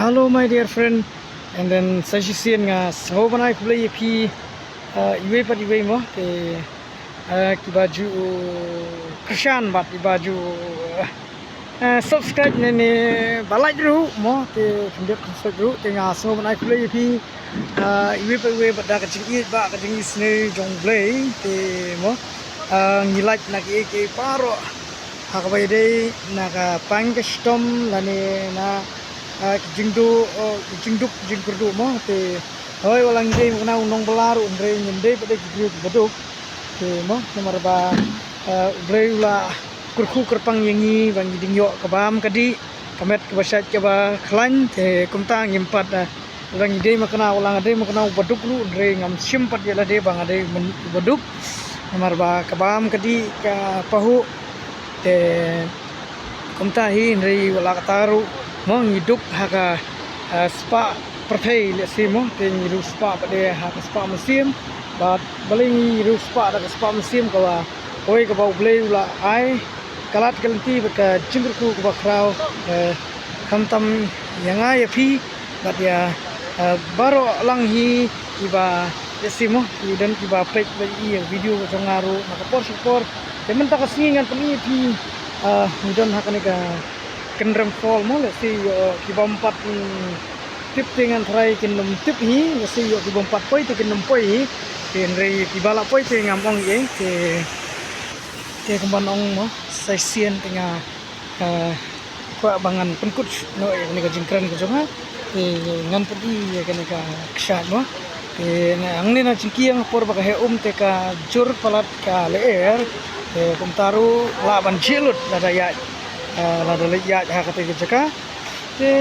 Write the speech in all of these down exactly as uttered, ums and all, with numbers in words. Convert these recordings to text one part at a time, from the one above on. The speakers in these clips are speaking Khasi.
Hello my dear friend, and then sa shisien nga sngewbha ban ai khublei ïa phi, uh, iwei pat iwei mo te, uh, kiba ju kyrshan bad iba ju, uh, uh, subscribe ne ne ba like ruh mo te, khyndiat khyndiat ruh te nga sngewbha ban ai khublei ïa phi, uh, iwei pat iwei bad da ka jingïeit bad ka jingisynei jong U Blei te mo, uh, ngi like na ki ei ki ei baroh ha kaba ïadei na ka pang ka shitom lane na, ah, ki jingduk, oh, ki jingduk jingkyrduh mo te. Hoi, wat la ngi dei ma kane u nongbylla ruh hynrei ngim dei pat de ki briew kiba duk te mo, namar ba, ah, U Blei u la kyrkhu kyrpang ïa ngi ba ngi dang ïoh ka bam ka dih, ka met kaba shait kaba khlaiñ te kumta ngim pat, ah, wat la ngi dei ma kane, wat la nga dei ma kane uba duk ruh hynrei ngam shim pat ïa lade ba nga dei uba duk, namar ba ka bam ka dih ka pahuh te kumta hi. Hynrei wat la katta ruh mo ngi duk ha ka, ah, spah pyrthei lehse mo te ngi riewspah pat de ha ka spah mynsiem bad balei ngi riewspah da ka spah mynsiem? Kaba, oi, kaba U Blei u la ai ka lad ka lynti bad ka jingkyrkhu kaba khraw, eh, khamtam ïa nga ïa phi bad ïa, eh, baroh lang hi kiba, ïa shisha mo, ki don kiba peit ba ïa video jong nga ruh na ka por sha ka por. Te mynta ka sngi ngan pyni ïa phi, eh, ngi don ha kane ka Kynrem Fall mo, lehse ïoh kibym pat, mm, tip te ngan tharai kin ym tip hi, lehse ïoh kibym pat poi te kin ym poi hi. Te hynrei kiba la poi te ngam ong ei, te, te kumban ong mo, sa shisien te nga, eh, kwah ba ngan pynkut noh ïa kane ka jingkren ka jong nga. Te ngan pyni ïa kane ka kshaid mo. Te na hangne na jingkieng por ba ka heh um te ka jur palat ka lyer. Te kumta ruh lah ban jhieh lut lada ïaid, eh, lada leit ïaid ha kata ka jaka. Te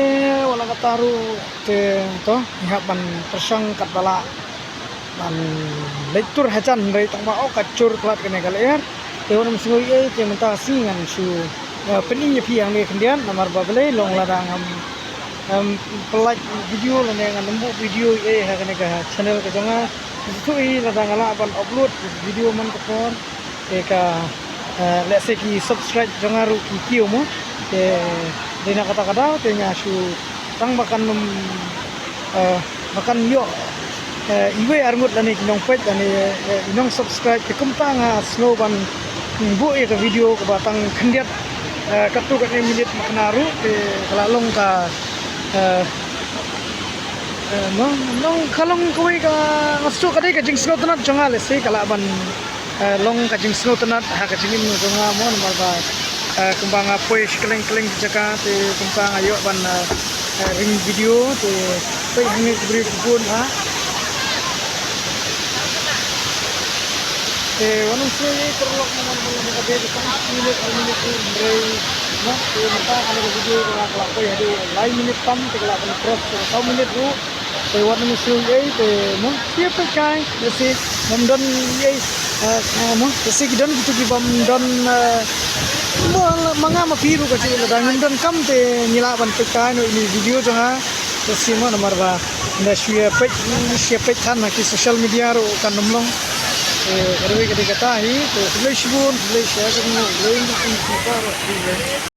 wat la katta ruh te to ngi hap ban pyrshang katba lah ban leit tur hajan hynrei tang ba oh ka jur palat kane ka lyer. Te wat nym sngew ei ei te mynta ka sngi ngan shu, eh, pyni ïa phi hangne khyndiat namar ba balei long lada ngam, em, pynlait video lane ngan ym buh video ei ei ha kane ka channel ka jong nga. Sngewthuh hi lada nga lah ban upload video man ka por. Te ka, eh, lehse ki subscribe jong nga ruh ki kiew mo. Te dei na kata ka daw te nga shu tang ba kan ym, eh, ba kan ïoh, eh, iwei arngut lane ki nongpeit lane, eh, i nongsubscribe te kumta nga sngew ban buh ïa ka video kaba tang khyndiat, eh, katto katne minit ma kane ruh te ka la long ka, eh, eh, nong, nong ka long kawei ka, nga shu ka dei ka jingsngewtynnat jong nga lehse ka lah ban, eh, long ka jingsngewtynnat ha ka jingim jong nga mo namar ba, eh, kumba nga poi shi kylleng kylleng ki jaka te kumta nga ïoh ban, eh, eh, ring video te peit hangne ki briew ki bun ha. Te wat nym sngew ei ei paralok mo, wat nym sngew ei ei, tang minit ar minit ruh hynrei mo te mynta kane ka video ka la poi haduh lai minit tam te ka la ban cross ka saw minit ruh. Te wat nym sngew ei ei te mo, sa ïa peit kai, lehse ngam don ei ei, eh, eh, mo, lehse ki don kito kibym don, eh, mo, ma nga ma phi ruh ka jong lada ngim don kam te ngi lah ban peit kai noh ïa ine i video jong nga. Lehse mo namar ba nda shu ïa peit, shu ïa peit than ha ki social media ruh kan ym long. Te ka dei ka dei kata hi, te khublei shibun, khublei shibun, khublei shibun, khublei shibun.